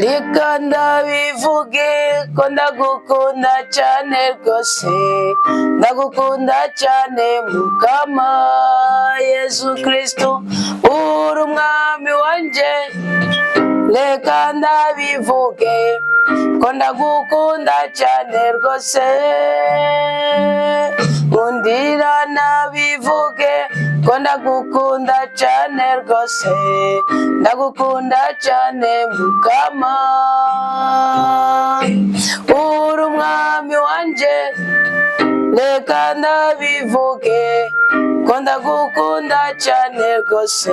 Reka ndabivuge ko ndagukunda cyane rwose, ndagukunda cyane Mukama Yesu Kristo, uri umwami wanje. Reka ndabivuge ko ndagukunda cyane rwose. Nkundira nabivuge ko ndagukunda cyane rwose, ndagukunda cyane Mukama, uri umwami wanje. Reka ndabivuge ko ndagukunda cyane rwose.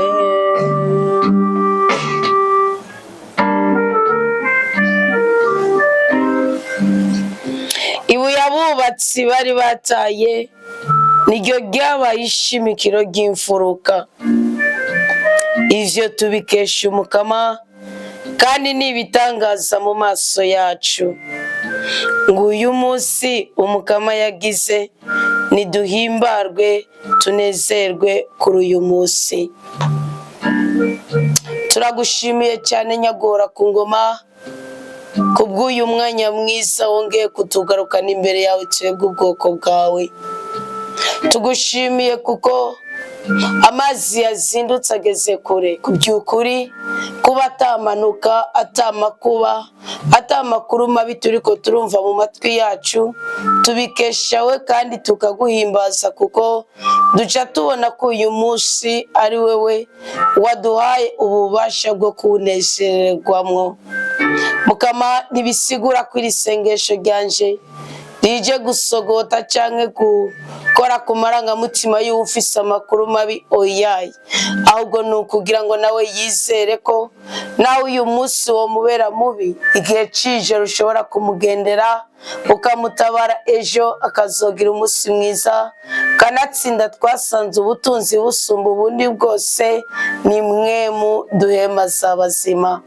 Ibuye abubatsi bari bataye niryo ryabaye ishimikiro ry'imfuruka. Ivyo tubikesha Umukama, kandi ni ibitangaza mu maso yacu. Nguyu munsi Umukama yagize, niduhimbarwe tunezerwe kuri uyu munsi. Turagushimiye cyane nyagora ku ngoma, kubw'uyu mwanya mwiza wongeye kutugarukana imbere yawe twebwe ubwoko bwawe. Tugushimiye kuko amazi yazindutse ageze kure. Ku by'ukuri, kuba atamanuka, atamakuba, atamakuru mabi turiko turumva mu matwi yacu, tubikesha we kandi tukaguhimbaza, kuko duca tubona ko uyu munsi ari wewe waduhaye ububasha bwo kuwunezererwamwo. Mukama, ntibisigura ko iri sengesho ryanje rije gusogota canke gukora ku marangamutima y'uwufise amakuru mabi, oyaye. Ahubwo ni ukugira ngo nawe yizere ko nawe uyu munsi womubera mubi, igihe cijoro ushobora kumugendera ukamutabara, ejo akazogira umunsi mwiza. Kanatsinda twasanze ubutunzi busumba ubundi bwose ni mwemu duhema z'abazima.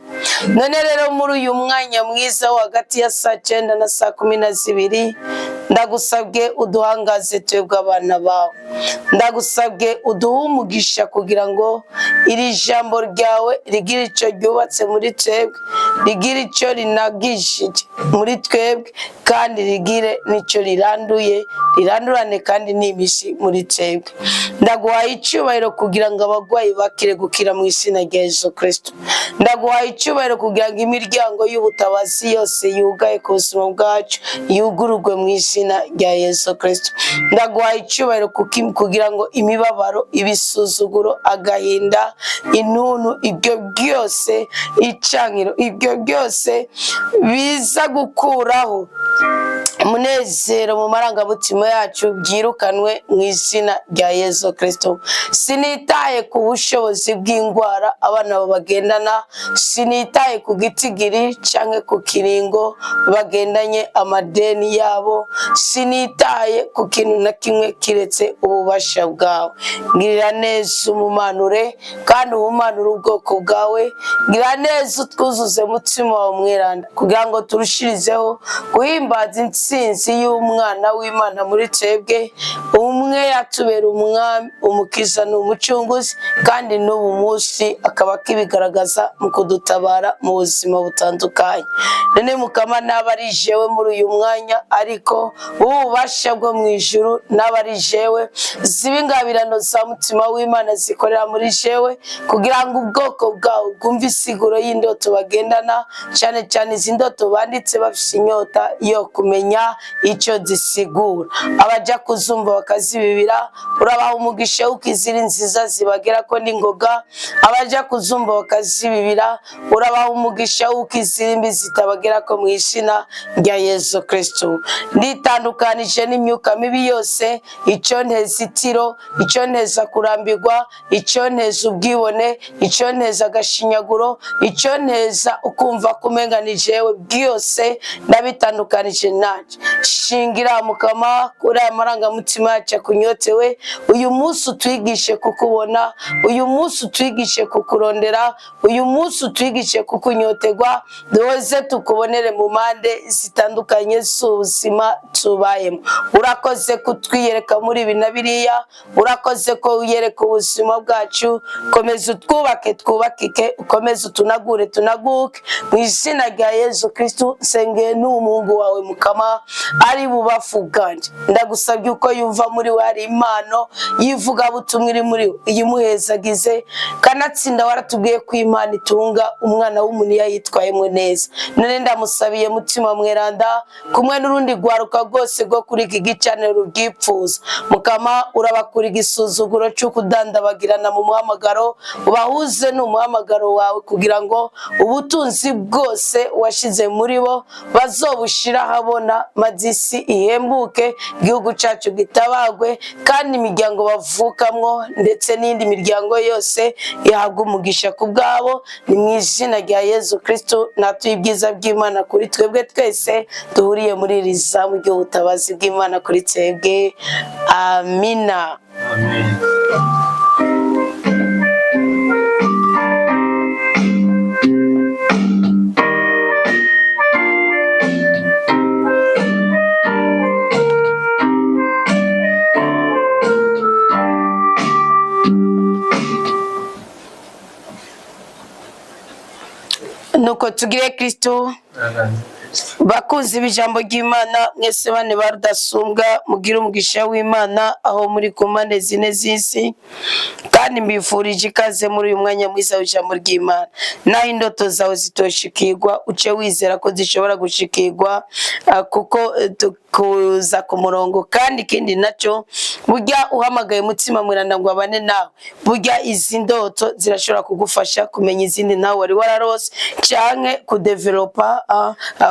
None rero, muri uyu mwanya mwiza wo hagati ya saa 9 na saa 12, ndagusabwe uduhangaze twebwe abana bawe. Ndagusabwe uduhe umugisha kugira ngo iri jambo ryawe rigire icyo ryubatse muri twebwe, rigire icyo rinagishije muri twebwe, kandi rigire n'icyo riranduye, rirandurane kandi n'imizi muri twebwe. Ndaguhaye icyubahiro kugira ngo abarwayi bakire gukira mu izina rya Yesu Kristo. Ndaguhaye icyubahiro kugira ngo imiryango y'ubutabazi yose yugaye ku buzima bwacu yugururwe mu izina rya Yesu Kristo. Ndaguhaye icyubahiro kugira ngo imibabaro, ibisuzuguro, agahinda, intuntu, ibyo byose, icankiro, ibyo byose biza gukuraho umunezero mu marangamutima yacu byirukanwe mu izina rya Yesu Kristo. Sinitaye ku bushobozi bw'indwara abana bagendana, sinitaye ku gitigiri cyangwa ku kiringo bagendanye amadeni yabo, sinitaye ku kintu na kimwe kiretse ububasha bwawe. Ngirira neza umumanure kandi uhumanure ubwoko bwawe. Ngira neza utwuzuze mutima wawe mweranda kugira ngo turushirizeho guhimbaza intsinzi y'umwana w'Imana muri twebwe, umwe yatubera umwami, umukiza n'umucunguzi, kandi n'ubu munsi akaba akibigaragaza mu kudutabara mu buzima butandukanye. None Mukama, naba ari jewe muri uyu mwanya, ariko ububasha bwo mu ijuru naba ari jewe, ziba ingabirano za mutima w'Imana zikorera muri jewe kugira ngo ubwoko bwawe bwumve isiguro y'indoto bagendana, cyane cyane izi ndoto banditse bafise inyota yo kumenya icyo zisigura. Abajya kuzumva bakazibibira, urabaha umugisha w'uko iziri nziza zibagera ko n'ingoga. Abajya kuzumva bakazibibira, urabaha umugisha w'uko iziri mbi zitabagera ko mu izina rya Yesu Kristo. Nditandukanije n'imyuka mibi yose, icyo nteza itiro, icyo nteza kurambirwa, icyo nteza ubwibone, icyo nteza agashinyaguro, icyo nteza ukumva ko umenga ni jewe, byose ndabitandukanije. Nanjye shingira Mukama kuri aya marangamutima yacu. tukunyotewe. Uyu munsi utwigishe kukubona, uyu munsi utwigishe kukurondera, uyu munsi utwigishe kukunyotegwa, duhoze tukubonere mu mpande zitandukanye z'ubuzima tubayemo. Urakoze kutwiyereka muri ibi na biriya, urakoze ko wiyereka ubuzima bwacu. Komeza utwubake twubakike, ukomeze utunagure tunaguke. Mu izina rya Yezu Kristu nsengeye n'umuhungu wawe Mukama ari bubafu bwanjye, ndagusabye uko yumva muri we hari impano y'ivugabutumwa iri muri we, iyimuhezagize kanatsinda. Waratubwiye ko Imana itunga umwana w'umuntu iyo yitwayemo neza. None ndamusabiye Mutima Mweranda kumwe n'urundi rwaruka rwose rwo kuri iki gicaniro rubwipfuza. Mukama, urabakura igisuzuguro cy'ukudandabagirana mu muhamagaro, ubahuze n'umuhamagaro wawe, kugira ngo ubutunzi bwose washize muri bo bazobushira ahabona, maze isi ihembuke, igihugu cyacu gitabagwe, kandi imiryango bavukamwo ndetse n'indi miryango yose ihabwa umugisha ku bwabo. Ni mu izina rya Yezu Kristu natuye ibyiza by'Imana kuri twebwe twese duhuriye muri iri zamu ry'ubutabazi bw'Imana kuri twebwe. Amina. Amen. Nuko tugire Kristu. Amen. Bakunzi b'ijambo ry'Imana mwese, bane ba Rudasumbwa, mugire umugisha w'Imana aho muri ku mpande zine z'isi, kandi mbifurije ikaze muri uyu mwanya mwiza w'ijambo ry'Imana. Naho indoto zawe zitoshikirwa, uce wizera ko zishobora gushikirwa, kuko tukuza ku murongo. Kandi ikindi nacyo, burya uhamagaye Mutima Mweranda ngo abane nawe, burya izi ndoto zirashobora kugufasha kumenya izindi nawe wari wararose, canke kudevelopa,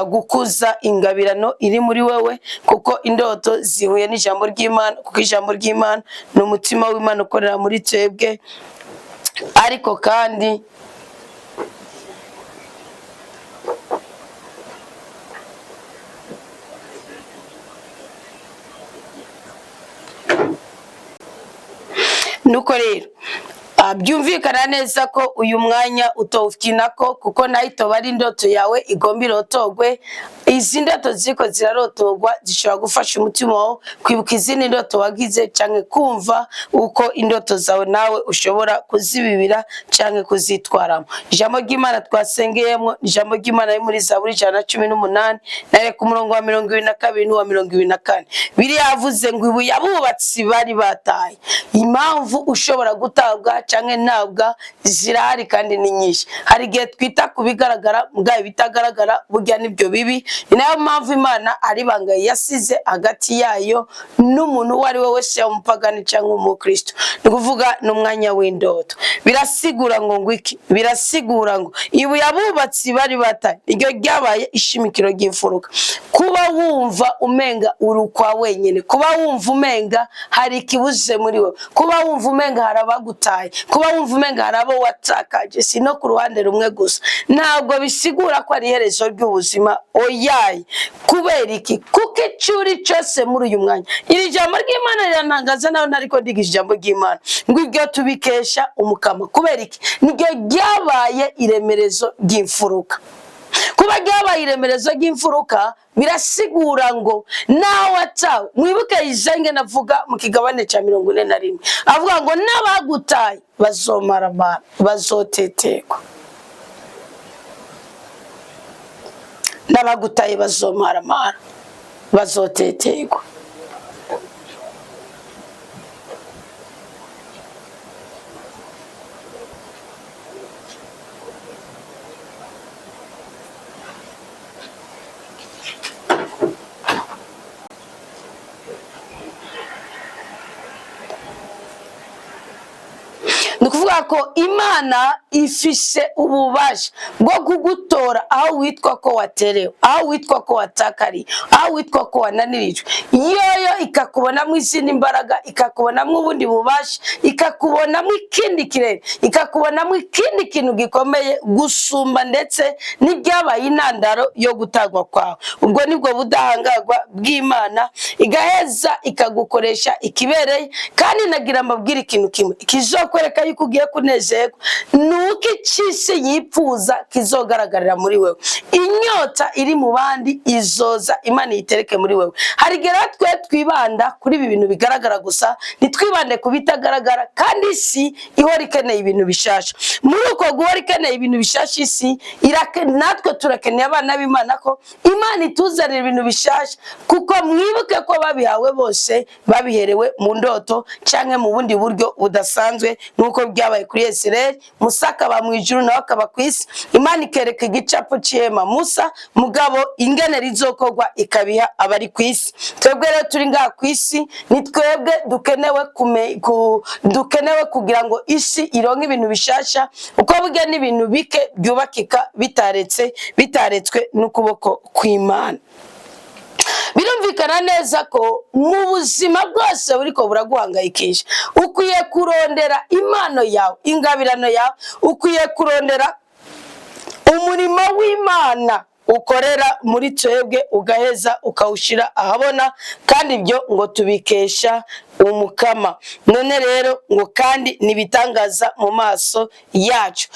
gukuza ingabirano iri muri wewe, kuko indoto zihuye n'ijambo ry'Imana, kuko ijambo ry'Imana ni umutima w'Imana ukorera muri twebwe. Ariko kandi nuko rero byumvikana neza ko uyu mwanya utawukinako, kuko nayo itoba ari indoto yawe igomba irotogwe. Izi ndoto ziriko zirarotogwa zishobora gufasha umutima wawe kwibuka izindi ndoto wagize, canke kumva uko indoto zawe nawe ushobora kuzibibira canke kuzitwaramo. Ijambo ry'Imana twasengeyemo, ijambo ry'Imana riri muri Zaburi 118, nare ku murongo wa 22 n'uwa 24. Biriya yavuze ngo ibuye abubatsi bari bataye. Impamvu ushobora gutabwa canke ntabwa zirahari kandi ni nyinshi. Hari igihe twita ku bigaragara, mugabo ibitagaragara burya nibyo bibi. Ni nayo mpamvu Imana ari ibanga yasize hagati yayo n'umuntu uwo ari we wese, yaba umupagani cyangwa umukristo. Ni ukuvuga ni umwanya w'indoto. Birasigura ngo ngwiki, birasigura ngo ibuye abubatsi bari bataye niryo ryabaye ishimikiro ry'imfuruka. Kuba wumva umenga uri ukwa wenyine, kuba wumva umenga hari ikibuze muri wowe, kuba wumva umenga hari abagutaye, kuba wumva umenga hari abo watakaje, si no ku ruhande rumwe gusa, ntabwo bisigura ko ari iherezo ry'ubuzima. Oyaye, kubera iki? Kuko icyo uri cyose muri uyu mwanya, iri jambo ry'Imana rirantangaza, nawe ntariko ndigisha ijambo ry'Imana ngo ibyo tubikesha Umukama. Kubera iki? Niryo ryabaye iremerezo ry'imfuruka. Kuba ryabaye iremerezo ry'imfuruka birasigura ngo nawe atawe. Mwibuke Izenge navuga mu kigabane cya 41, avuga ngo n'abagutaye bazomaramara, bazoteterwa. N'abagutaye bazomaramara, bazoteterwa. Ni ukuvuga ko Imana Ifise ububasha bwo kugutora aho witwa ko waterewe, aho witwa ko watakariye, aho witwa ko wananirijwe. Yoyo ikakubonamo izindi mbaraga, ikakubonamo ubundi bubasha, ikakubonamo ikindi kirere, ikakubonamo ikindi kintu gikomeye gusumba ndetse n'ibyabaye intandaro yo gutagwa kwawe. Ubwo nibwo budahangarwa bw'Imana, igaheza ikagukoresha ikibereye. Kandi nagira mbabwire ikintu kimwe kizokwereka yuko ugiye kunezerwa: ni uko icy'isi yipfuza kizogaragarira muri wewe. Inyota iri mu bandi izoza, Imana iyitereke muri wewe. Hari igihe rero twe twibanda kuri ibi bintu bigaragara gusa, ntitwibande ku bitagaragara, kandi isi ihora ikeneye ibintu bishasha. Muri uko guhora ikeneye ibintu bishasha, isi natwe turakeneye, abana b'Imana, ko Imana ituzanira ibintu bishasha, kuko mwibuke ko babihawe bose babiherewe mu ndoto cyangwa mu bundi buryo budasanzwe, nk'uko byabaye kuri Esireri. Musa akaba mu ijuru, nawe akaba ku isi. Imana ikereka igicapo cy'ihema Musa, mugabo ingene rizokorwa ikabiha abari ku isi. Twebwe rero turi ngaha ku isi, ni twebwe dukenewe dukenewe kugira ngo isi ironke ibintu bishasha, uko burya n'ibintu bike byubakika bitaretswe n'ukuboko kw'Imana. Birumvikana neza ko mu buzima bwose buriko buraguhangayikisha, ukwiye kurondera impano yawe, ingabirano yawe, ukwiye kurondera umurimo w'Imana ukorera muri twebwe, ugaheza ukawushyira ahabona. Kandi ibyo ngo tubikesha Umukama. None rero ngo kandi nibitangaza mu maso yacu.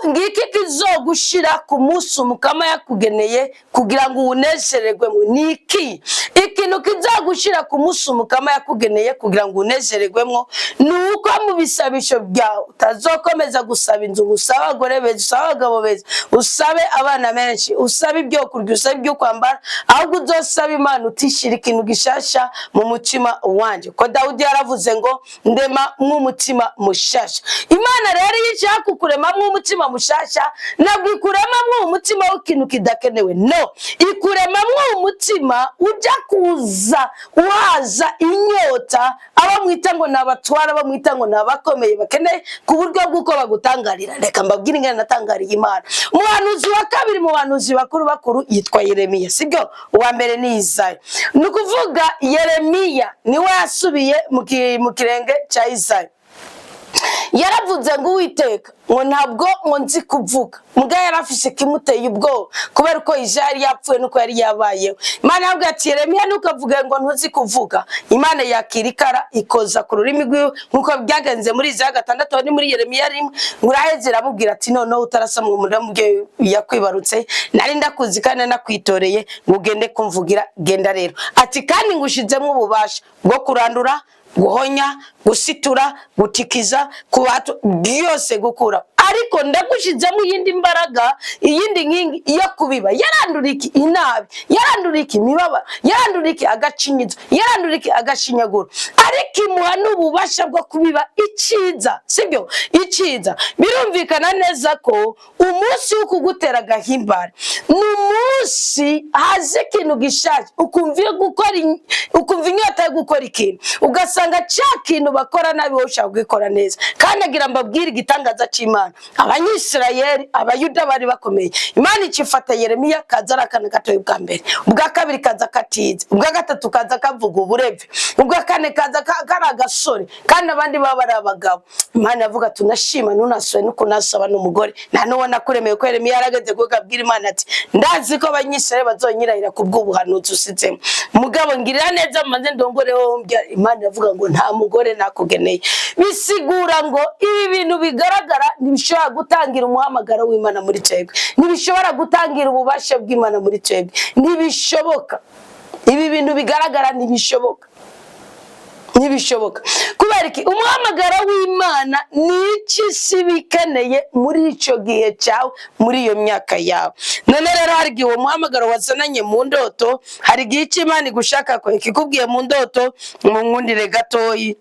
Ngiki kizogushira ku munsi Umukama yakugeneye kugira ngo uwunezererwemo. Ni iki ikintu kizagushira ku munsi Umukama yakugeneye kugira ngo unezererwemo? Ni uko mu bisabisho byawe utazokomeza gusaba inzu, ngo usabe abagore beza, usabe abagabo beza, usabe abana benshi, usabe ibyo kurya, usabe ibyo kwambara, ahubwo uzosaba Imana utishira ikintu gishasha mu mutima wanje, ko Dawudi yaravuze ngo: "Ndema mw'umutima mushasha." Imana rero iyo ishaka kukurema mw'umutima mushasha, ntabwo ikurema mw'umutima w'ikintu kidakenewe. No ikurema mw'umutima ujya kuza uhaza inyota abo mwita ngo ni abatwara, abo mwita ngo ni abakomeye bakeneye, ku buryo bw'uko bagutangarira. Reka mbabwire ingene natangariye Imana. Umuhanuzi wa kabiri mu bahanuzi bakuru bakuru yitwa Yeremiya, sibyo? Uwa mbere ni Isaya. Ni ukuvuga Yeremiya niwe yasubiye mu kirenge cya Isaya. Yaravuze ngo: "Uwiteka," ngo, "ntabwo ngo nzi kuvuga." Mbwa yari afise ikimuteye ubwoba kubera uko Isaya yari yapfuye nuko yari yabayeho. Imana yabwiye ati: "Yeremiya, ntukavuge ngo ntuzi kuvuga." Imana yakira ikara ikoza ku rurimi rwiwe, nkuko byagenze muri Isaya 6, aho ni muri Yeremiya 1. Ngo uraheze, iramubwira ati: "Noneho utarasa mu muriro mubyeyi yakwibarutse, nari ndakuzi kandi nakwitoreye ngo ugende kumvugira. Genda rero." Ati: "Kandi ngushizemo ububasha bwo kurandura, guhonya, gusitura, gutikiza, kubatu byose, gukura, ariko ndagushizemo iyindi mbaraga, iyindi nkingi yo kubiba." Yarandura iki? Inabi. Yarandura iki? Imibabaro. Yarandura iki? Agacinyizo. Yarandura iki? Agashinyaguro. Ariko imuha n'ububasha bwo kubiba icyiza, sibyo? Icyiza. Birumvikana neza ko umunsi wo kugutera agahimbare ni umunsi haza ikintu gishaje, ukumva iyo gukora ukumva inyota yo gukora ikintu, ugasanga cya kintu bakora nabi wowe ushaka kugikora neza. Kandi agira mbabwire igitangaza cy'Imana: Abanyisirayeli, Abayuda bari bakomeye. Imana ikifata Yeremiya, kaza ari akana gatoya ubwa mbere, ubwa kabiri kaza katize, ubwa gatatu kaza kavuga ubureve, ubwa kane kaza kari agasore, kandi abandi baba ari abagabo. Imana yavuga: "Tunashima ntunasore no kunasaba n'umugore, nta n'uwo nakuremeye." Ko Yeremiya yarageze kuko abwira Imana ati: "Ndazi ko Abanyisirayeli bazonyirahira ku bw'ubuhanuzi usizemo, mugabo ngirira neza maze ndongoreho." Imana iravuga ngo: "Nta mugore nakugeneye." Bisigura ngo ibi bintu bigaragara ntibishobora gutangira umuhamagaro w'Imana muri twebwe, ntibishobora gutangira ububasha bw'Imana muri twebwe. Ntibishoboka. Ibi bintu bigaragara ntibishoboka, ntibishoboka. Kubera iki? Umuhamagaro w'Imana ni iki si bikeneye muri icyo gihe cyawe, muri iyo myaka yawe. None rero hari igihe uwo muhamagaro wazananye mu ndoto, hari igihe icyo Imana igushaka ko ikikubwiye mu ndoto. Mu nkundire gatoyi.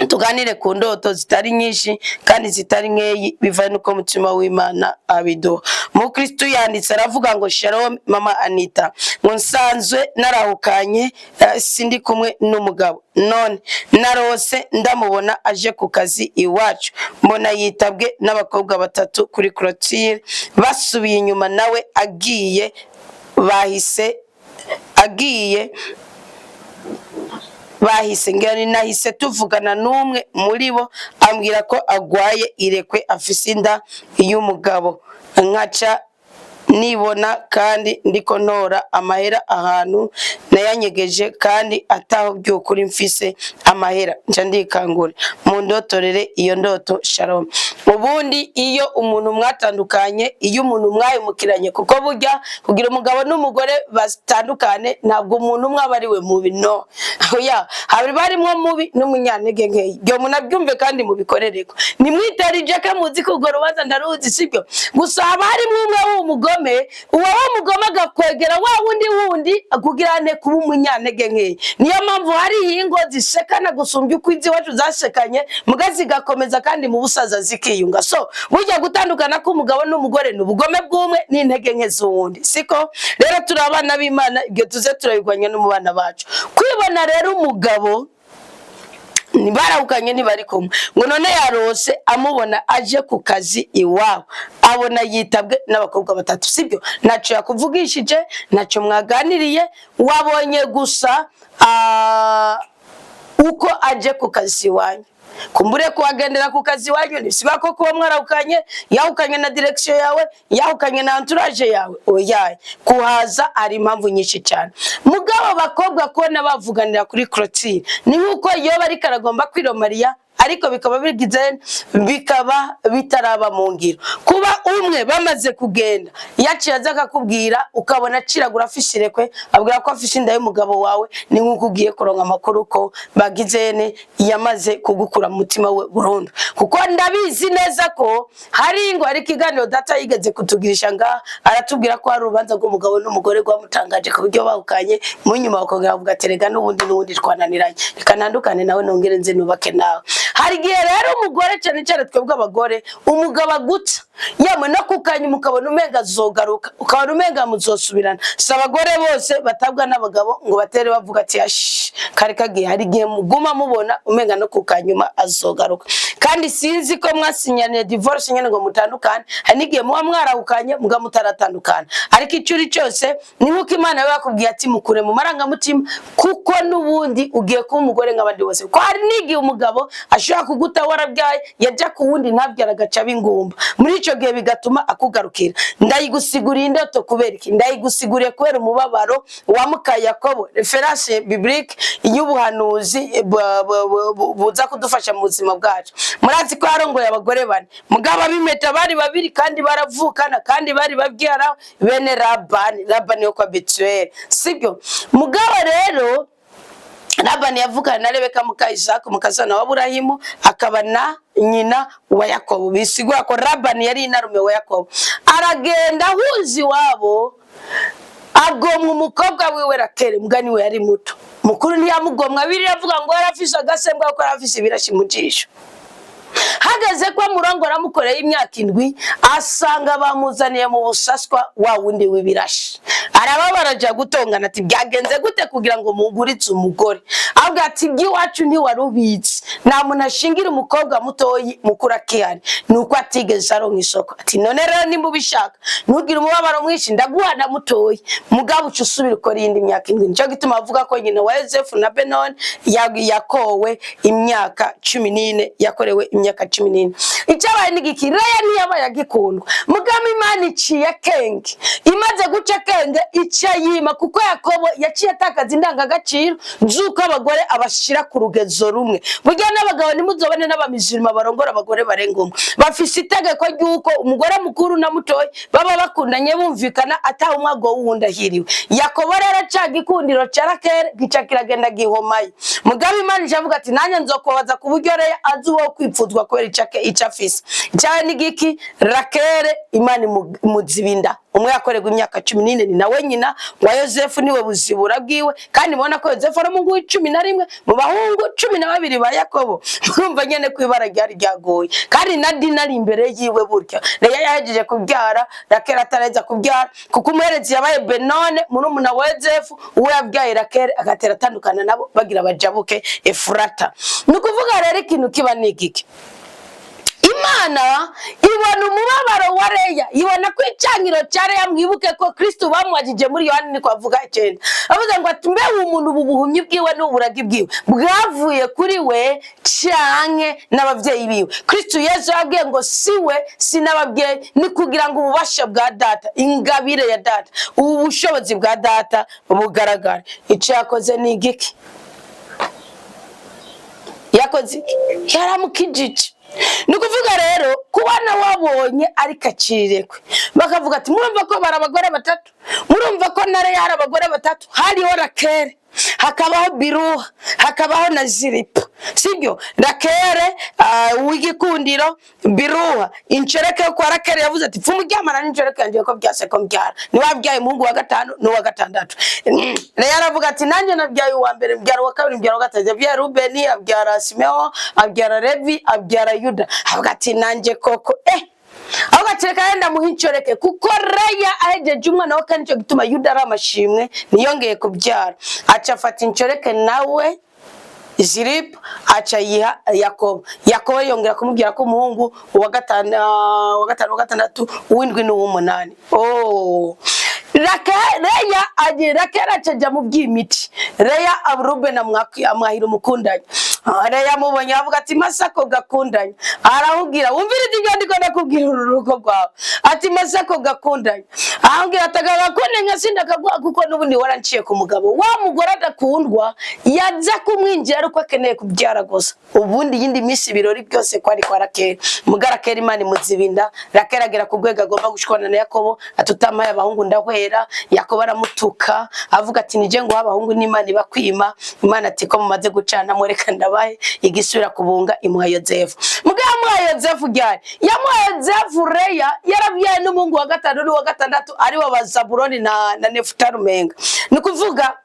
Tuganire ku ndoto zitari nyinshi kandi zitari nkeyi, bivaye n'uko umutima w'Imana abiduha. Mukristo yanditse aravuga ngo: "Shalom Mama Anita," ngo "nsanzwe narahukanye, sindi kumwe n'umugabo. None narose ndamubona aje ku kazi iwacu, mbona yitabwe n'abakobwa batatu kuri clôture. Basubiye inyuma, nawe agiye, bahise agiye, bahise ngira ni nahise tuvugana n'umwe muri bo, ambwira ko agwaye irekwe, afise inda y'umugabo. Nkaca nibona kandi ndiko ntora amahera ahantu nayanyegeje, kandi ataho by'ukuri mfise amahera. Nca ndikangura. Mundotorere iyo ndoto. Shalom." Ubundi iyo umuntu mwatandukanye, iyo umuntu mwahemukiranye, kuko burya kugira umugabo n'umugore batandukane, ntabwo umuntu umwe aba ari we mubi. No oya, hari barimwo mubi n'umunyantege nkeya. Ibyo munabyumve kandi mubikorereko. Nimwitarije ko muzi ko urwo rubanza ndaruzi, sibyo? Gusa haba harimwo umwe w'umugome, uwo w'umugome agakwegera wa wundi wundi kugira ane kuba umunyantege nkeya. Niyo mpamvu hari ingo zisekana gusumbya uko iziwacu zasekanye, muga zigakomeza kandi mu busaza zikiyunga. So burya gutandukana k'umugabo n'umugore ni ubugome bw'umwe n'intege nke z'uwundi, siko? Rero turi abana b'Imana, ibyo tuze turabirwanya no mu bana bacu. Kwibona rero umugabo ntibarahukanye, ntibari kumwe, ngo none yarose amubona aje ku kazi iwabo, abona yitabwe n'abakobwa batatu, sibyo? Ntacyo yakuvugishije, ntacyo mwaganiriye, wabonye gusa uko aje ku kazi iwanyu. Kumbure kuhagendera ku kazi iwanyu ntisiba ko kuba mwarahukanye, yahukanye na direction yawe, yahukanye na entourage yawe. Oyaye, kuhaza hari impamvu nyinshi cyane. Mugabo abakobwa kubona bavuganira kuri clôture ni nk'uko iyo bariko aragomba kwiromariya, ariko bikaba bigize, bikaba bitaraba mu ngiro. Kuba umwe bamaze kugenda, yaciye aza akakubwira, ukabona aciragura afishe irekwe, abwira ko afishe inda y'umugabo wawe, ni nk'uko ugiye kuronka amakuru ko bagizene yamaze kugukura mu mutima we burundu. Kuko ndabizi neza ko hari ingo, hari ikiganiro data yigeze kutugirisha ngaha, aratubwira ko hari urubanza rw'umugabo n'umugore rwamutangaje ku buryo bahukanye, mu nyuma bakongera bavuga ati: "Rega n'ubundi n'ubundi twananiranye, reka ntandukane nawe nongere nze nubake nawe." Hari igihe rero umugore, cyane cyane twebwe abagore, umugabo aguca yamwe no kukanyuma, ukabona umenga azogaruka, ukabona umenga muzosubirana. Si abagore bose batabwa n'abagabo ngo batere bavuga ati: "Ashi, kari kagiye." Hari igihe muguma mubona umenga no kukanyuma azogaruka, kandi sinzi ko mwasinyaniye divorce nyene ngo mutandukane. Hari n'igihe muba mwarahukanye muga mutaratandukana, ariko icyo uri cyose ni nk'uko Imana yaba yakubwiye ati: "Mukure mu marangamutima, kuko n'ubundi ugiye kuba umugore nk'abandi bose." Kuko hari n'igihe umugabo ashobora kuguta warabyaye, yajya ku wundi ntabyara, agaca ingumba. Muri icyo gihe bigatuma akugarukira. Ndayigusiguriye indoto kubera iki? Ndayigusiguriye kubera umubabaro wa muka Yakobo, référence biblique y'ubuhanuzi buza kudufasha mu buzima bwacu. Murazi ko yarongoye abagore bane, mugabo ab'impeta bari babiri, kandi baravukana, kandi bari babyara bene Labani, Labani yo kwa Betuweli, sibyo? Mugabo rero Labani yavukana na Rebeka muka Isaka, mukazana wa Aburahimu, akaba na nyina wa Yakobo. Bisigura ko Labani yari inarume wa Yakobo. Aragenda ahuza iwabo, agomwa umukobwa wiwe Rakeli. Mugani we yari muto, mukuru ntiyamugomwa. Biriya avuga ngo yarafise agasembwa kuko yarafise ibirashi mu jisho. Hageze ko amurongora, amukoreye imyaka 7, asanga bamuzaniye mu busaswa wa wundi w'ibirashi. Arababara, aja gutongana ati: "Byagenze gute kugira ngo muguritse umugore?" Avuga ati: "Iby'iwacu ntiwari ubizi, nta muntu ashingira umukobwa mutoyi mukuru akihari, ni uko atigeze aronka isoko." Ati: "None rero nimba ubishaka, ntugire umubabaro mwinshi, ndaguha na mutoyi, mugabo uca usubira ukora iyindi myaka 7." Nicyo gituma avuga ko nyina wa Yosefu na Benoni yakowe imyaka 14, yakorewe imyaka 14. Icyabaye ni giki? Leya ntiyabaye agikundwa. Mugabo Imana iciye akenge, imaze guca akenge ica yima, kuko Yakobo yaciye atakaza indangagaciro z'uko abagore abashira ku rugezo rumwe. Burya n'abagabo, ntimuzobone n'abamizirima barongora abagore barenga umwe, bafise itegeko ry'uko umugore mukuru na mutoyi baba bakundanye, bumvikana, ataha umwago w'uwundi ahiriwe. Yakobo rero ca gikundiro ca Rakeli gica kiragenda gihomaye. Mugabo Imana icavuga ati: "Nanjye nzokubabaza ku buryo Leya azi uwo kwipfuzwa kubera ico afise." Icyawe ni giki? Rakele Imana imuziba inda. Umwe yakorerwa imyaka 14, ni nawe nyina wa Yosefu, niwe buzibura bwiwe. Kandi mubona ko Yosefu ari umuhungu w'11 mu bahungu 12 ba Yakobo. Murumva nyene ko ibara ryari ryagoye, kandi na Dina ari imbere yiwe. Burya Leya yahejeje kubyara, Rakeli ataraheza kubyara, kuko umuherezi yabaye Benone, murumuna wa Yosefu, uwo yabyaye Rakeli agatera atandukana nabo bagira bajabuke Efurata. Ni ukuvuga rero ikintu kiba ni igiki? Imana ibona umubabaro wa Leya, ibona ko icangiro cya Leya. Mwibuke ko Kristo bamwagije muri Yohani, niko avuga 9, avuga ngo ati: "Mbe umuntu ubu buhumyi bwiwe n'uburagi bwiwe bwavuye kuri we canke n'abavyeyi biwe?" Kristo Yesu yabwiye ngo si we, si n'ababyeyi, ni kugira ngo ububasha bwa Data, ingabire ya Data, ubu bushobozi bwa Data bugaragare. Ico yakoze ni igiki? Yakoze iki? Yaramukijije. Ni ukuvuga rero kubona wabonye ariko acirekwe, bakavuga ati murumva ko bari abagore batatu, murumva ko na Leya hari abagore batatu. Hariho Rakere, hakabaho Biruha, hakabaho na Ziripa, sibyo? Rakere w'igikundiro, Biruha incereke yo kwa Rakere. Yavuze ati: "Pfuma uryamana n'incereke yanjye ko byase ko mbyara." Niwe wabyaye umuhungu wa gatanu n'uwa gatandatu. Leya aravuga ati: "Nanjye nabyaye uwa mbere, mbyara uwa kabiri, mbyara uwa gatatu." Yabyaye Rubeni, abyara Simewo, abyara Levi, abyara Yuda. Avuga ati: "Nanjye koko avuga ati reka yenda muhe incoreke," kuko Leya ahejeje umwana wa kane. Nicyo gituma Yuda ari amashimwe, ntiyongeye kubyara. Aca afata incoreke nawe Ziripa, aca yiha Yakobo. Yakobo yongera kumubwira ko umuhungu wa gatanu, wa gatanu, wa gatandatu, uw'indwi n'uw'umunani. Oh, Leya agira Rakeli, aca ajya mu by'imiti. Leya Rubeni amwahira umukundanya. Leya amubonye avuga ati: "Masako gakundanya." Aramubwira: "Wumvirize ibyo ndiko ndakubwira, uru rugo rwawe." Ati: "Masako gakundanya." Aramubwira ati: "Aka gakundanya sindakaguha, kuko n'ubundi waranciye ku mugabo." Wa mugore adakundwa yaza kumwinjira ariko akeneye kubyara gusa. Ubundi iyindi minsi ibirori byose kwari kwa Rakeli. Muga Rakeli Imana imuzibinda. Rakeli agera ku rwego agomba gushwana na Yakobo, ati: "Utamaye abahungu ndahwera." Yakobo aramutuka, avuga ati: "Nije nguha abahungu n'Imana ibakwima." Imana ati: "Ko mumaze gucana, mwereka ndabahe." Igisubira kubunga, imuha Yozefu. Muga yamuhaye Yozefu ryari? Yamuhaye Yozefu Leya yarabyaye n'umuhungu wa gatanu n'uwa gatandatu, aribo ba Zabuloni na Nefutali. Umenga ni ukuvuga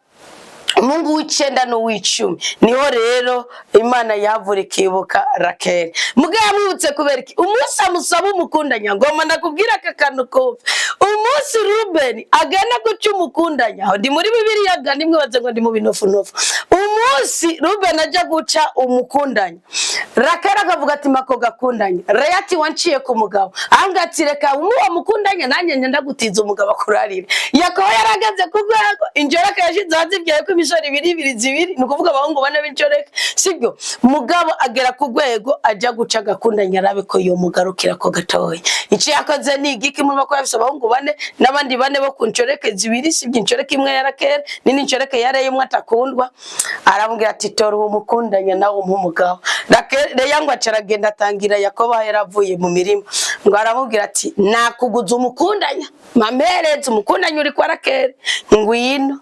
umuhungu w'icenda n'uw'icumi. Niho rero Imana yavura ikibuka Rakeli. Muga yamwibutse kubera iki? Umunsi amusaba umukundanya. Ngoma ndakubwira aka kantu kumve. Umunsi Rubeni agenda guca umukundanya, aho ndi muri Bibiliya ga, nimwibaze ngo ndi mu binofunofu. Umunsi Rubeni ajya guca umukundanya, Rakeli akavuga ati: "Mako gakundanya." Leya ati: "Wanciye ku mugabo." Ahambwa ati: "Reka umuwo mukundanya, nanjye ngenda gutiza umugabo akurarire." Yakobo yarageze ku rwego injoreke yashize hanze, ibyaye ko imisoro ibiri ibiri zibiri, ni ukuvuga abahungu bane b'injoreke, sibyo? Mugabo agera ku rwego ajya guca agakundanya, arabe ko yomugarukira ko gatoya. Icyo yakoze ni igiki? Murimo ko yafise abahungu bane n'abandi bane bo ku ncoreke zibiri, sibyo? Incoreke imwe ya Rakeli n'indi ncoreke ya Leya, umwe atakundwa. Aramubwira ati: "Tora uwo mukundanya nawe umuhe umugabo." Leya ngo aca aragenda, atangira Yakobo aho yari avuye mu mirima, ngo aramubwira ati: "Nakuguza umukundanya, mampereze umukundanya uri kwa Rakeli, ngwino."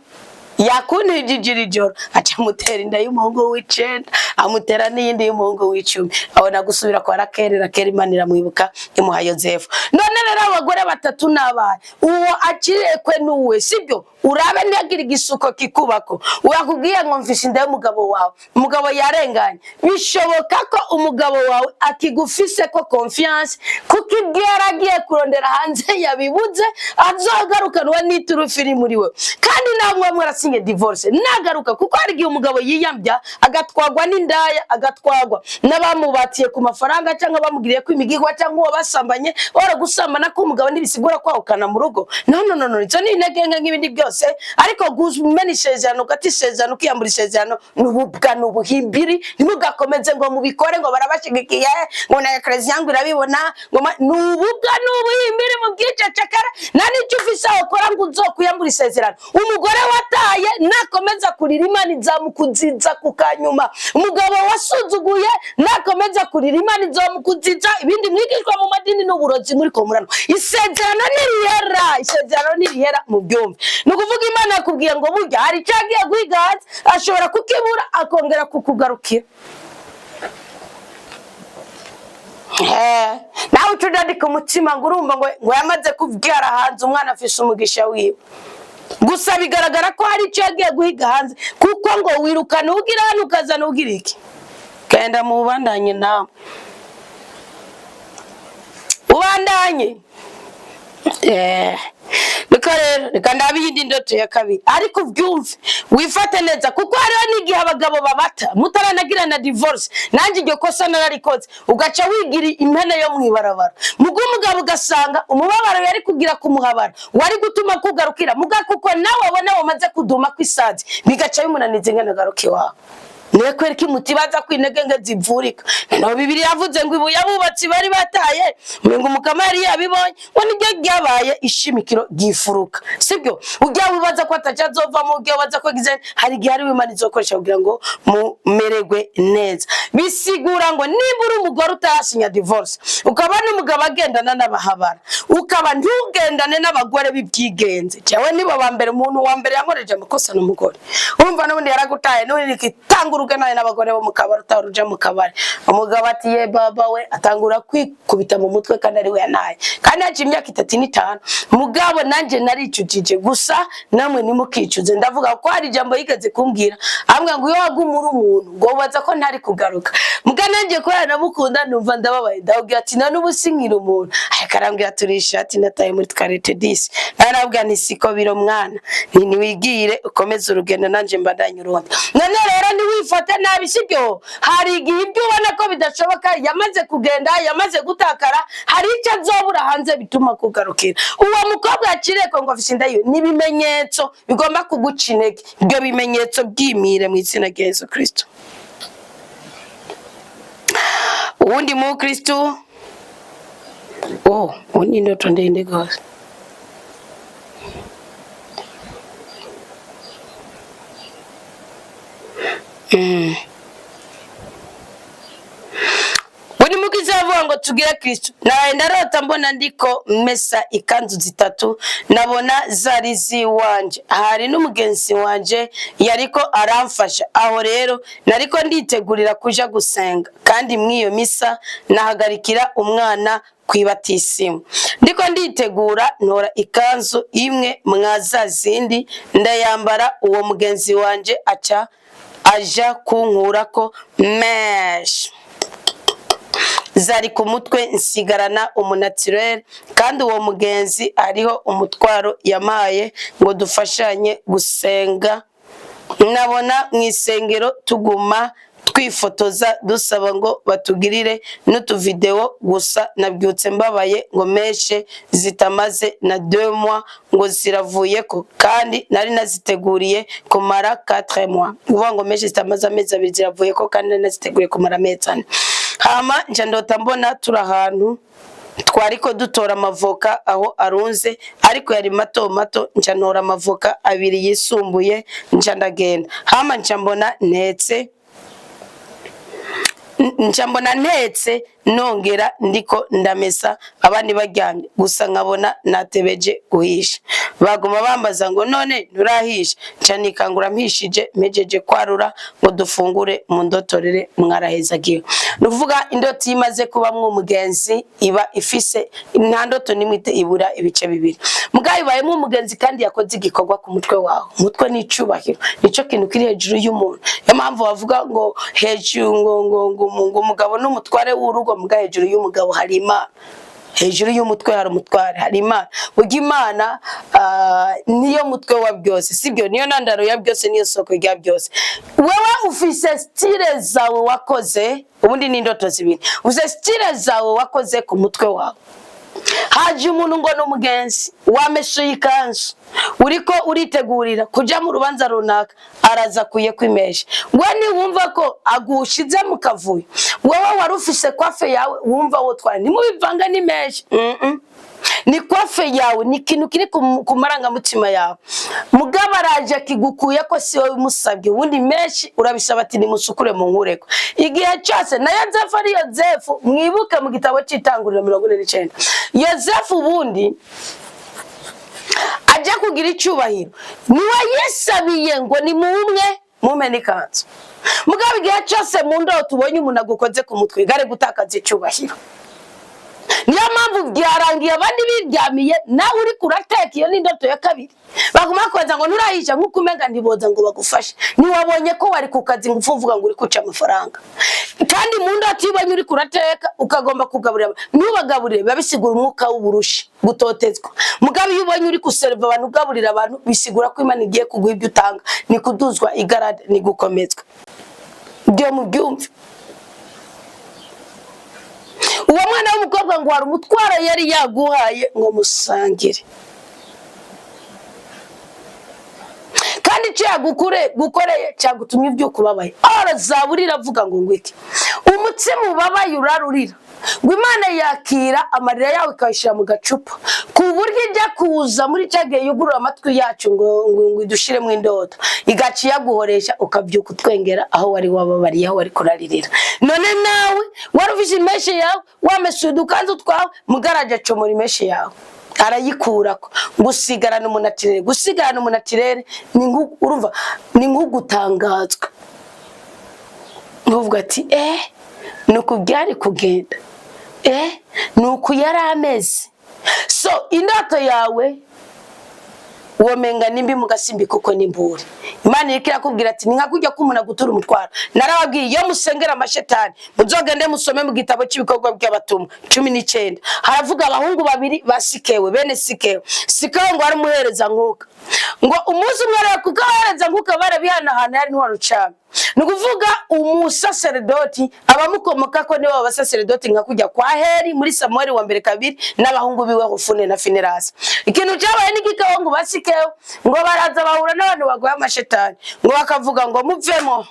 Yakuntijije iri joro, aca amutera inda y'umuhungu w'icenda, amutera n'iyindi y'umuhungu w'10, abona gusubira kwa Rakeli. Rakeli Imana iramwibuka, imuha Yozefu. None rero abagore batatu n'abaye, uwo akirekwe n'uwe, sibyo? Urabe ntihagire igisuko kikubako. Wakubwiye ngo mfise inda y'umugabo wawe, umugabo yarenganye. Bishoboka ko umugabo wawe akigufise ko confiance, kuko ibyo yaragiye kurondera hanze yabibuze, azogarukanwa n'iturufu iri muri we. Kandi namwe mwarasinye divorce, nagaruka, kuko hari igihe umugabo yiyambya agatwagwa n'indaya, agatwagwa n'abamubatiye ku mafaranga, cyangwa bamugiriye ko imigigwa, cyangwa uwo basambanye. Wara gusambana k'umugabo ntibisigura kwahukana mu rugo. No, no, no, no, izo ni intege nke nk'ibindi byose. Ariko gumena isezerano, ugata isezerano, ukiyambura isezerano, ni ububwa, ni ubuhimbiri. Ntimugakomeze ngo mubikore ngo barabashigikiye, ngo na ekleziya ngo irabibona, ngo ni ububwa, ni ubuhimbiri mu bwicecekere. Nta n'icyo ufise wakora ngo uzokwiyambura isezerano. Umugore wataye nakomeza kurira, Imana izamukuziza ku kanyuma. Umugabo wasuzuguye nakomeza kurira, Imana izamukuziza. Ibindi mwigishwa mu madini n'uburozi muri komurano. Isezerano ntirihera, isezerano ntirihera, mu byumve. Ni ukuvuga Imana yakubwiye ngo burya hari icyo yagiye guhiga hanze, ashobora kukibura akongera kukugarukira. Nawe uca udadika umutima ngo urumva ngo yamaze kubyara hanze, umwana afise umugisha wiwe. Gusa bigaragara ko hari icyo yagiye guhiga hanze, kuko ngo wirukana ugira hano ukazana ugira iki. Genda mu bubandanye nawe ubandanye. Reka rero, reka ndabe iyindi ndoto ya kabiri, ariko ubyumve, wifate neza, kuko hariho n'igihe abagabo babata mutaranagira na divorce. Nanjye iryo kosa nararikoze, ugaca wigira impene yo mwibarabara. Muga umugabo ugasanga umubabaro yari kugira kumuhabara wari gutuma kugarukira, muga kuko nawe abona wamaze kuduma kw'isazi, bigaca bimunaniza ingene agaruka iwawe. Niwe kwereka imutibaza ko intege nke zivurika. Noneho Bibiri yavuze ngo ibuye abubatsi bari bataye, ngo umukama yari yabibonye, ngo niryo ryabaye ishimikiro ryifuruka. Sibyo? Ujya wibaza ko ataca azovamo, ujya wibaza ko gize, hari igihe ari Imana izokoresha kugira ngo mumererwe neza. Bisigura ngo niba uri umugore utarasinya divorce, ukaba n'umugabo agendana n'abahabara, ukaba ntugendane n'abagore b'ibyigenze. Jewe nibo ba mbere, umuntu wa mbere yankoreje amakosa n'umugore. Urumva n'ubundi yaragutaye, n'ubundi itanga urugo nawe n'abagore bo mu kabari, utahora uja mu kabari. Umugabo ati: "Ye baba we!" Atangura kwikubita mu mutwe kandi ari we yanaye, kandi haciye imyaka 35. Mugabo nanjye naricujije, gusa namwe ntimukicuze. Ndavuga ko hari ijambo yigeze kumbwira, ambwira ngo iyo waguma uri umuntu, ngo ubaza ko ntari kugaruka. Muga nanjye kubera namukunda, numva ndababaye, ndabwira ati: "Na n'ubu sinkiri umuntu." Ariko arambwira: "Turi ishati nataye muri toilette disi." Narabwira nti: "Siko biro mwana, ni niwigire ukomeze urugendo, nanjye mbandanye urundi." None rero ntiwifate nabi, sibyo? Hari igihe ibyo ubona ko bidashoboka, yamaze kugenda, yamaze gutakara, hari icyo azobura hanze bituma kugarukira. Uwo mukobwa yakiriye ko ngo afise inda yiwe, ni ibimenyetso bigomba kuguca intege. Ibyo bimenyetso byimire mu izina rya Yesu Kristo. Uwundi mu Kristo, oh, ubu ni indoto ndende rwose. Buri mugizi avuga ngo tugire Kristo. Nawe ndarota mbona ndiko mesa ikanzu zitatu, nabona zari ziwanje, hari n'umugenzi wanje yariko aramfasha. Aho rero nariko nditegurira kuja gusenga, kandi mw'iyo misa nahagarikira umwana kwibatisimu. Ndiko nditegura, ntora ikanzu imwe mwa za zindi ndayambara. Uwo mugenzi wanje aca aja kunkurako mèches zari ku mutwe, nsigarana umu naturel. Kandi uwo mugenzi hariho umutwaro yamaye ngo dufashanye gusenga. Nabona mu isengero tuguma twifotoza, dusaba ngo batugirire n'utuvideo. Gusa nabyutse mbabaye ngo mèches zitamaze na 2 mois ngo ziravuyeko, kandi nari naziteguriye kumara 4 mois. Uvuga ngo mèches zitamaze amezi 2 ziravuyeko, kandi nari naziteguriye kumara amezi 4. Hama nca ndota mbona turi ahantu twariko dutora amavoka aho arunze, ariko yari mato mato. Nca ntora amavoka abiri yisumbuye, nca ndagenda. Hama nca mbona ntetse, nongera ndiko ndamesa, abandi baryamye. Gusa nkabona natebeje guhisha, baguma bambaza ngo: "None nturahisha?" Nca nikangura mpishije, mpejeje kwarura ngo dufungure. Mu ndotorere, mwarahezagiwe. Ni ukuvuga indoto iyo imaze kubamwo umugenzi iba ifise, nta ndoto nimwe ibura ibice bibiri. Mugabo ibayemo umugenzi kandi yakoze igikorwa ku mutwe wawe. Umutwe ni icubahiro, nico kintu kiri hejuru y'umuntu. Niyo mpamvu bavuga ngo hejuru ngo umugabo n'umutware w'urugo, muga hejuru y'umugabo hari Imana. Hejuru y'umutwe hari umutware, hari Imana. Burya Imana niyo mutwe wa byose, sibyo? Niyo ntandaro ya byose, niyo soko rya byose. Wewe ufise style zawe wakoze, ubundi ni indoto zibiri. Ufise style zawe wakoze ku mutwe wawe, haje umuntu ngo ni umugenzi, wameshuye ikanzu, uriko uritegurira kuja mu rubanza runaka, araza kuye kwimesha. We niwumva ko agushize mu kavuyo, wewe wari ufise coiffe yawe, wumva wotwara, ntimubivanga n'imèches. Ni coiffe yawe, ni ikintu kiri ku marangamutima yawe. Mugabo araje akigukuye ko si wowe umusabye. Ubundi mèches urabisaba ati: "Nimusukure mu nkureko." Igihe cyose na Yozefu ari Yozefu, mwibuke mu gitabo cy'Itanguriro 49, Yozefu ubundi ajya kugira icyubahiro, niwe yisabiye ngo ni mumwe mume n'ikanzu. Mugabo igihe cyose mu ndoto ubonye umuntu agukoze ku mutwe, gare gutakaza icyubahiro. Niyo mpamvu byarangiye abandi biryamiye, nawe uri kurateka. Iyo ni indoto ya kabiri. Baguma kubaza ngo nturahisha, nk'uko umenga ntiboza ngo bagufashe. Ntiwabonye ko wari ku kazi ngo upfe uvuga ngo uri kuca amafaranga. Kandi mu ndoto iyo ubonye uri kurateka, ukagomba kugaburira, ntubagaburire, biba bisigura umwuka w'uburushi, gutotezwa. Mugabo iyo ubonye uri guserva abantu, ugaburira abantu, bisigura ko Imana igiye kuguha ibyo utanga, ni kuduzwa igarade, ni gukomezwa. Ibyo mubyumve. Uwo mwana w'umukobwa ngo hari umutwaro yari yaguhaye ngo musangire, kandi icyo gukoreye cyagutumye ibyuka ubabaye. Ora zaburi iravuga ngo ngwiki: umutsima ubabaye urarurira, ngo Imana yakira amarira yawe ikayishyira mu gacupa, ku buryo ijya kuza muri cya gihe yugurura amatwi yacu ngo idushiremo indoto, igaca iyaguhoresha, ukabyuka utwengera aho wari wababariye, aho wari kuraririra. None nawe wari ufise imeshe yawe, wamesuye udukanzu twawe, mugaraje acomora imeshe yawe arayikurako, gusigarana umunatirere. Gusigarana umunatirere ni nko, urumva, ni nko gutangazwa, nkuvuga ati: "Ni uku byari kugenda, ni uku yari ameze." So indoto yawe womenga nimbi mugasimbi, kuko nimburi Imana iriko irakubwira ati ni nka kurya ko umuntu agutura umutwaro. Narababwiye, iyo musengera amashetani, muzogende musome mu gitabo cy'ibikorwa by'abatumwa 19, haravuga abahungu babiri ba Sikewe, bene Sikewe. Sikewe ngo ari umuhereza nkuka. Ngo umunsi umwe rero, kuko abahereza nkuka barabihanahana, yari intwaro cane, ni ukuvuga umusaseredoti abamukomoka ko nibo abasaseredoti, nka kujya kwa Heri muri Samueli wa mbere 2 n'abahungu biwe Hofuni na Finerasi. Ikintu cyabaye n'igikaho, ngo basikeho, ngo baraza bahura n'abantu baguye amashetani, ngo bakavuga ngo muvemo,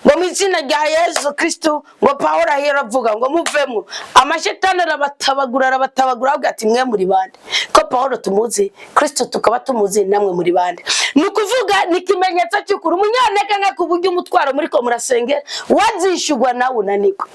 ngo mu izina rya Yesu Kristo. Ngo Pawulo ahera avuga ngo muvemo, amashetani arabatabagura, arabatabagura, avuga ati: "Mwe muri bande, ko Pawulo tumuzi, Kristo tukaba tumuzi, namwe muri bande?" Ni ukuvuga ni ikimenyetso cy'ukuri umunyantege nke, ku buryo umutwaro muri ko murasengera wazishyurwa nawe unanirwa.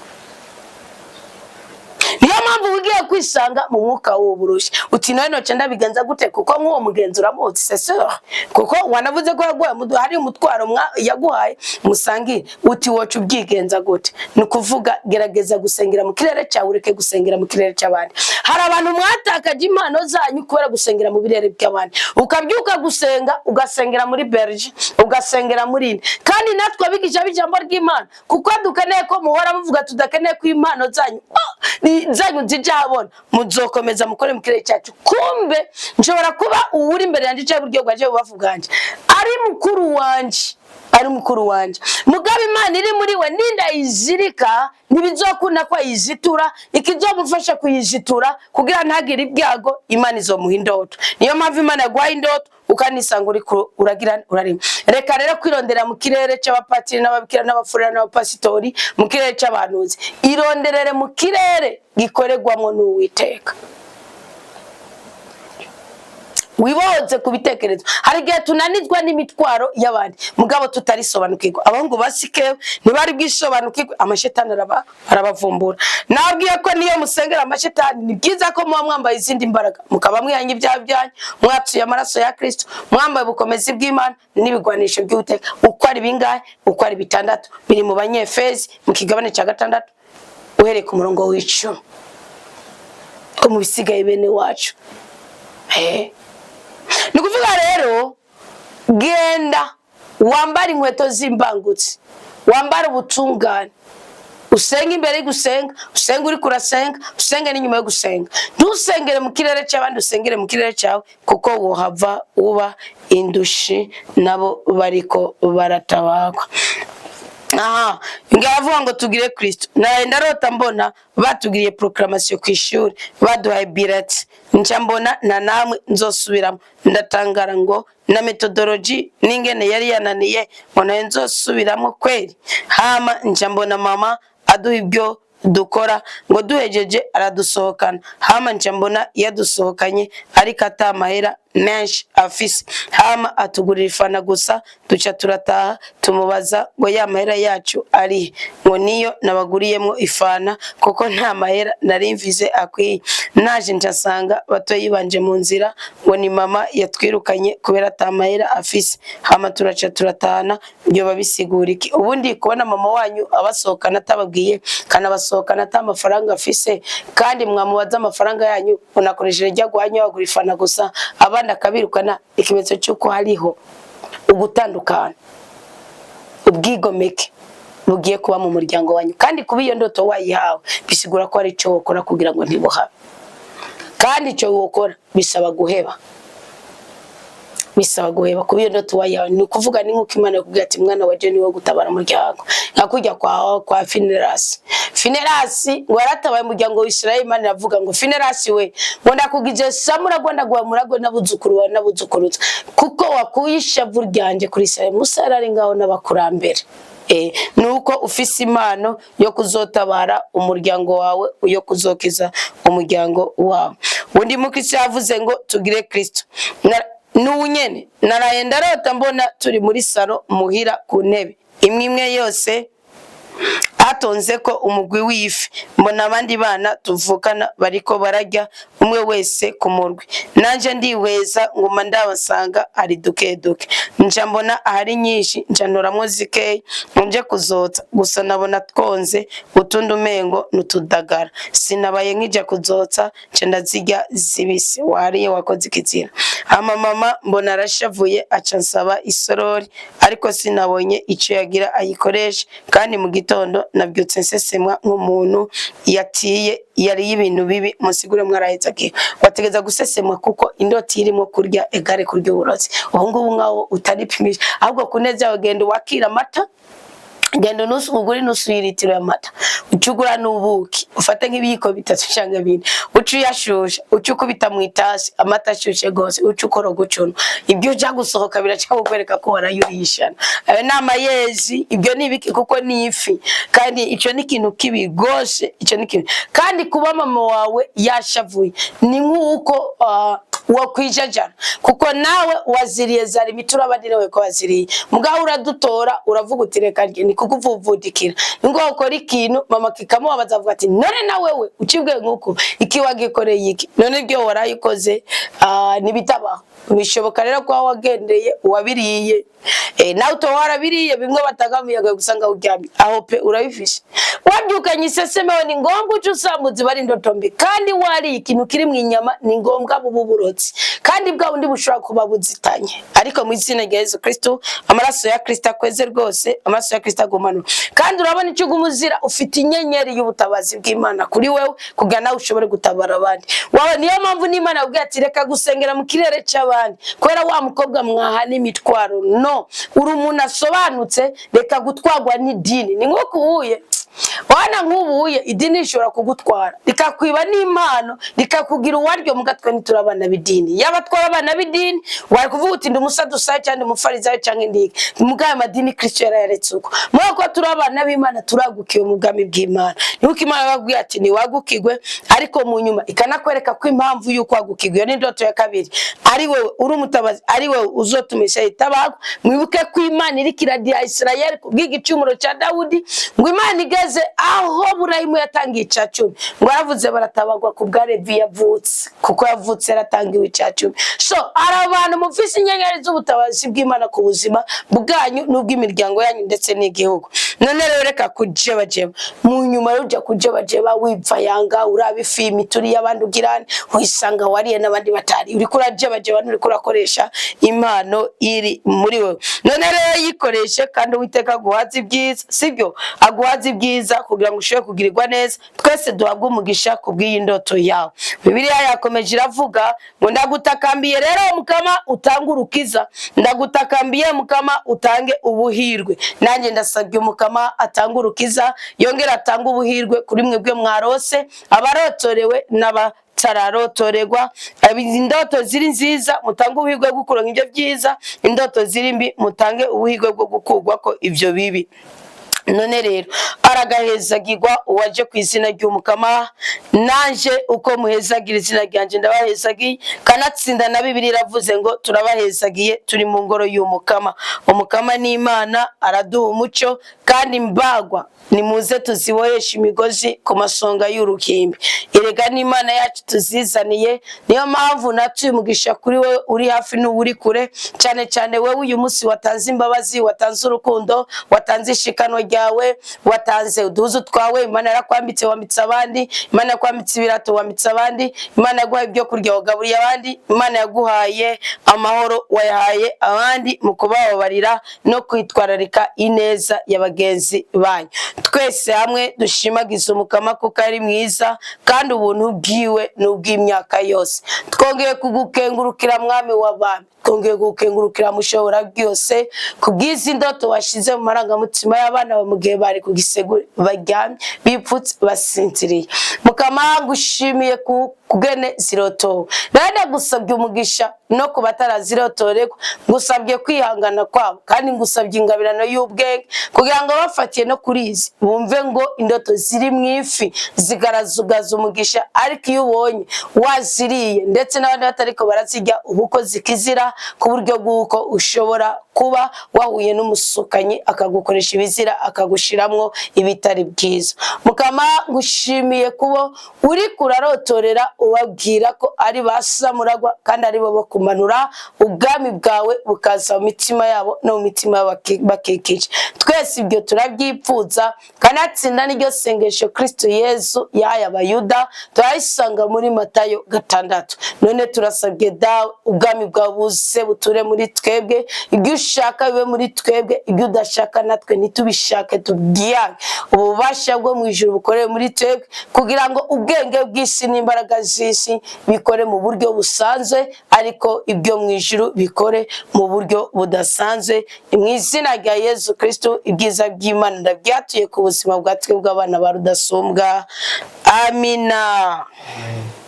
Niyo mpamvu ugiye kwisanga mu mwuka w'uburushyi, uti: "None noce ndabigenza gute?" Kuko nk'uwo mugenzi uramuzi, c'est sûr, kuko wanavuze ko yaguhaye, hari umutwaro yaguhaye musangire. Uti: "Woca ubyigenza gute?" Ni ukuvuga gerageza gusengera mu kirere cyawe, ureke gusengera mu kirere cy'abandi. Hari abantu mwatakaje impano zanyu kubera gusengera mu birere by'abandi. Ukabyuka gusenga, ugasengera muri berge, ugasengera muri ine. Kandi natwe abigisha b'ijambo ry'Imana, kuko dukeneye ko muhora muvuga, tudakeneye ko impano zanyu, zanyu zijya ahabona, muzokomeza mukore mu kirere cyacu. Kumbe nshobora kuba uwuri imbere yanjye cyangwa iburyo bwanjye, bubafu bwanjye, ari mukuru wanje, ari mukuru wanje, mugabo Imana iri muri we nindayizirika, ntibizokunda ko ayizitura. Ikizomufasha kuyizitura kugira ntagire ibyago, Imana izomuha indoto. Niyo mpamvu Imana yaguhaye indoto, ukanisanga uri uragira urarima. Reka rero kwirondera mu kirere cy'abapatiri n'ababikira n'abafurera n'abapasitori, mu kirere cy'abahanuzi. Ironderere mu kirere gikorerwamo n'Uwiteka, wibohotse ku bitekerezo. Hari igihe tunanizwa n'imitwaro y'abandi, mugabo tutarisobanukirwa. Abahungu ba Sikewe ntibari bwisobanukirwe, amashetani arabavumbura. Nabwiye ko niyo musengera amashetani, ni byiza ko muba mwambaye izindi mbaraga, mukaba mwihanye ibyaha byanyu, mwatuye amaraso ya Kristo, mwambaye ubukomezi bw'Imana n'ibigwanisho by'Uwiteka. Uko ari bingahe? Uko ari bitandatu. Biri mu Banyefezi mu kigabane cya 6, uhereye ku murongo w'10. Ko mu bisigaye, bene wacu, ni ukuvuga rero genda wambare inkweto z'imbangutsi, wambare ubutungane, usenge imbere yo gusenga, usenge uri kurasenga, usenge n'inyuma yo gusenga. Ntusengere mu kirere cy'abandi, usengere mu kirere cyawe, kuko wohava uba indushi nabo bariko baratabagwa. Aha ngavuga ngo tugire Kristo. Nawe ndarota mbona batugiriye proclamation ku ishuri, baduhaye bulletin, nca mbona na namwe nzosubiramo. Ndatangara ngo na methodology n'ingene yari yananiye, ngo nayo nzosubiramo kweri? Hama nca mbona mama aduha ibyo dukora, ngo duhejeje aradusohokana. Hama nca mbona yadusohokanye ariko atamahera. Menshi afise. Hama atugurira ifana gusa, duca turataha. Tumubaza ngo ya mahera yacu arihe? Ngo niyo nabaguriyemwo ifana, kuko nta mahera nari mvise akwiye. Naje nsanga batoyi banje mu nzira, ngo ni mama yatwirukanye kubera ata mahera afise. Hama turaca turatahana. Ibyo babisigura iki? Ubundi kubona mama wanyu abasohokana atababwiye, kanabasohokana ata mafaranga afise, kandi mwamubaza amafaranga yanyu unakoresheje rya guhanya wagura ifana gusa, abandi akabirukana, ikimenyetso cy'uko hariho ugutandukana, ubwigomeke bugiye kuba mu muryango wanyu. Kandi kuba iyo ndoto wayihawe bisigura ko hari icyo wokora kugira ngo ntibuhabe. Kandi icyo wokora bisaba guheba, bisaba guheba. Kuba iyo ndoto wayihawe ni ukuvuga ni nk'uko Imana yakubwiye ati: "Mwana wa Jeni, wo gutabara umuryango," nka kujya kwa Finerasi. Finerasi ngo yaratabaye umuryango wa Israel. Imana iravuga ngo: "Finerasi we," ngo, "ndakugije samuragwa, ndaguha muragwe n'abuzukuru bawe n'abuzukuruza, kuko wakuye ishavu ryanjye kuri Israel." Musa yarari ngaho n'abakurambere. Nuko ufise impano yo kuzotabara umuryango wawe, yo kuzokiza umuryango wawe. Undi mukristo yavuze ngo tugire Kristo. N'ubu nyene naraye ndarota mbona turi muri salo muhira, ku ntebe imwe imwe yose hatonze ko umugwi w'ifi. Mbona abandi bana tuvukana bariko bararya, umwe wese ku murwi. Nanje ndihweza, nguma ndabasanga ari duke duke. Nca mbona ahari nyinshi, nca ntoramwo zikeyi ngo nje kuzotsa. Gusa nabona twonze, utundi umengo nutudagara. Sinabaye nkija kuzotsa, nca ndazirya zibisi. Wariye, wakoze ikizira. Hama mama mbona arashavuye, aca nsaba isorori, ariko sinabonye ico yagira ayikoreshe. Kandi mu gitondo nabyutse nsesemwa nk'umuntu yatiye, yariye ibintu bibi. Musigure mwaraheza. Wategeza gusesemwa kuko indoti irimo kurya egare kurya uburozi. Ubu ngubu nkaho utaripimisha, ahubwo ku neza yawe genda wakira amata, genda unusu ugure inusu y'ilitiro y'amata, uce ugura n'ubuki, ufate nk'ibiyiko bitatu cyangwa bine, uce uyashusha, uce ukubita mu itasi amata ashushe gose, uce ukoroga, ucuno ibyo uja gusohoka biraca kukwereka ko warayurishana. Ayo ni amayezi, ibyo ni ibiki? Kuko ni ifi, kandi ico ni ikintu kibi gose. Ico ni ikintu. Kandi kuba mama wawe yashavuye ni nk'uko wakwijajara, kuko nawe waziriye zari imitura, abandi nawe ko waziriye, mugabo uradutora, uravuga uti reka rye, ni kukuvuvudikira. Ni ngo ukora ikintu mama kikamubabaza, avuga ati: "None na wewe ucibwe nk'uko iki wagikoreye iki? None ibyo warayikoze?" Ntibitabaho. Bishoboka rero ko wagendeye uwabiriye, nawe utoba warabiriye bimwe batanga umuyaga, gusanga uryamye aho pe urabifishe, wabyukanye isesemewe. Ni ngombwa uce usambuza bari indoto mbi. Kandi wariye ikintu kiri mu inyama, ni ngombwa bubu burozi, kandi bwa bundi bushobora kuba buzitanye. Ariko mu izina rya Yesu Kristo, amaraso ya Kristo akweze rwose, amaraso ya Kristo agumanura. Kandi urabona icyo uguma uzira, ufite inyenyeri y'ubutabazi bw'Imana kuri wewe, kugira nawe ushobore gutabara abandi wawe. Niyo mpamvu n'Imana yabwiye ati: "Reka gusengera mu kirere cy'abandi," kubera wa mukobwa mwahana imitwaro. No uri umuntu asobanutse, reka gutwarwa n'idini. Ni nko kuhuye wana nk'ubuye, idini rishobora kugutwara rikakwiba n'impano, rikakugira uwaryo. Mugatwe ntituri abana b'idini. Yaba twari abana b'idini, wari kuvuga uti ndi umusadusayo cyangwa ndi umufarisayo cyangwa ndiki mubwayo madini. Kristo yarayaretse uko. Muri ko turi abana b'Imana, turagukiwe mu bwami bw'Imana. Nuko Imana yababwiye ati niwagukigwe, ariko mu nyuma ikanakwereka ko impamvu y'uko wagukigwe, iyo ni indoto ya kabiri, ari wewe uri umutabazi, ari wewe uzotuma Isirayeli itabagwa. Mwibuke ko Imana iriko iradiha Isirayeli kubw'igicumuro cya Dawudi, ngo Imana igeze aho Burayimu yatangiye icya cumi, ngo yaravuze baratabagwa ku bwa Levi yavutse, kuko yavutse yaratangiwe icya cumi. So hari abantu mufise inyenyeri z'ubutabazi bw'Imana ku buzima bwanyu n'ubw'imiryango yanyu ndetse n'igihugu. None rero reka kujebajeba. Mu nyuma rero ujya kujebajeba, wipfayanga, uraba ifi imituri y'abandi, ugirane wisanga wariye n'abandi batari. Uriko urajebajeba, nturiko urakoresha impano iri muri wewe. None rero yikoreshe, kandi Uwiteka aguhaze ibyiza, sibyo? Aguhaze ibyiza kugira ngo ushobore kugirirwa neza. Twese duhabwe umugisha ku bw'iyi ndoto yawe. Bibiliya yakomeje iravuga ngo: "Ndagutakambiye rero Mukama, utange urukiza, ndagutakambiye Mukama, utange ubuhirwe." Nanjye ndasabye Umukama atange urukiza, yongere atange ubuhirwe kuri mwebwe mwarose, abarotorewe n'abatararotorerwa. Indoto ziri nziza, mutange ubuhirwe bwo kuronka ibyo byiza. Indoto ziri mbi, mutange ubuhirwe bwo gukurwa ko ibyo bibi. None rero aragahezagirwa uwaje ku izina ry'Umukama. Nanje uko muhezagira izina ryanje ndabahezagiye. Kanatsinda na Bibiliya iravuze ngo turabahezagiye, turi mu ngoro y'Umukama. Umukama ni Imana, araduha umuco kandi imbagwa nimuze tuziboheshe imigozi ku masonga y'urukimbi. Erega n'Imana yacu tuzizaniye. Niyo mpamvu natuye umugisha kuri wowe uri hafi n'uwuri kure, cyane cyane wowe uyu munsi watanze imbabazi, watanze urukundo, watanze ishikano ryawe, watanze uduhuzu twawe. Imana yarakwambitse, wambitse abandi. Imana yakwambitse ibirato, wambitse abandi. Imana yaguhaye ibyo kurya, wagaburiye abandi. Imana yaguhaye amahoro, wayahaye abandi mu kubababarira no kwitwararika ineza ya bagenzi banyu. Twese hamwe dushimagize Umukama kuko ari mwiza, kandi ubuntu bwiwe ni ubw'imyaka yose. Twongeye kugukengurukira, Mwami w'abami, twongeye kugukengurukira, Mushobora byose, kubw'izi ndoto washize mu marangamutima y'abana bawe mu gihe bari ku gisego, baryamye bipfutse, basinziriye. Mukama, ngushimiye ku kugene zirotowe. Rero ndagusabye umugisha no ku batarazirotorerwa, ngusabye kwihangana kwabo, kandi ngusabye ingabirano y'ubwenge kugira ngo bafatiye no kuri izi bumve ngo indoto ziri mu ifi zigarazugaza umugisha. Ariko iyo ubonye waziriye ndetse n'abandi batariko barazirya, uba uko zikizira ku buryo bw'uko ushobora kuba wahuye n'umusukanyi akagukoresha ibizira, akagushiramwo ibitari byiza. Mukama, ngushimiye kubo uri kurarotorera, ubabwira ko ari ba samuragwa kandi ari bo bo kumanura ubwami bwawe bukaza mu mitima yabo no mu mitima y'abakikije. Twese ibyo turabyipfuza. Kanatsinda n'iryo sengesho Kristo Yezu yahaye Abayuda, turayisanga muri Matayo 6. None turasabye Dawe, ubwami bwawe buze buture muri twebwe, ibyo ushaka bibe muri twebwe, ibyo udashaka natwe ntitubishake, tubyiyange. Ububasha bwo mu ijuru bukorere muri twebwe kugira ngo ubwenge bw'isi n'imbaraga z'isi bikore mu buryo busanzwe, ariko ibyo mu ijuru bikore mu buryo budasanzwe. Ni mu izina rya Yezu Kristo, ibyiza by'Imana ndabyatuye ku buzima bwa twebwe abana ba Rudasumbwa. Amina. Amen.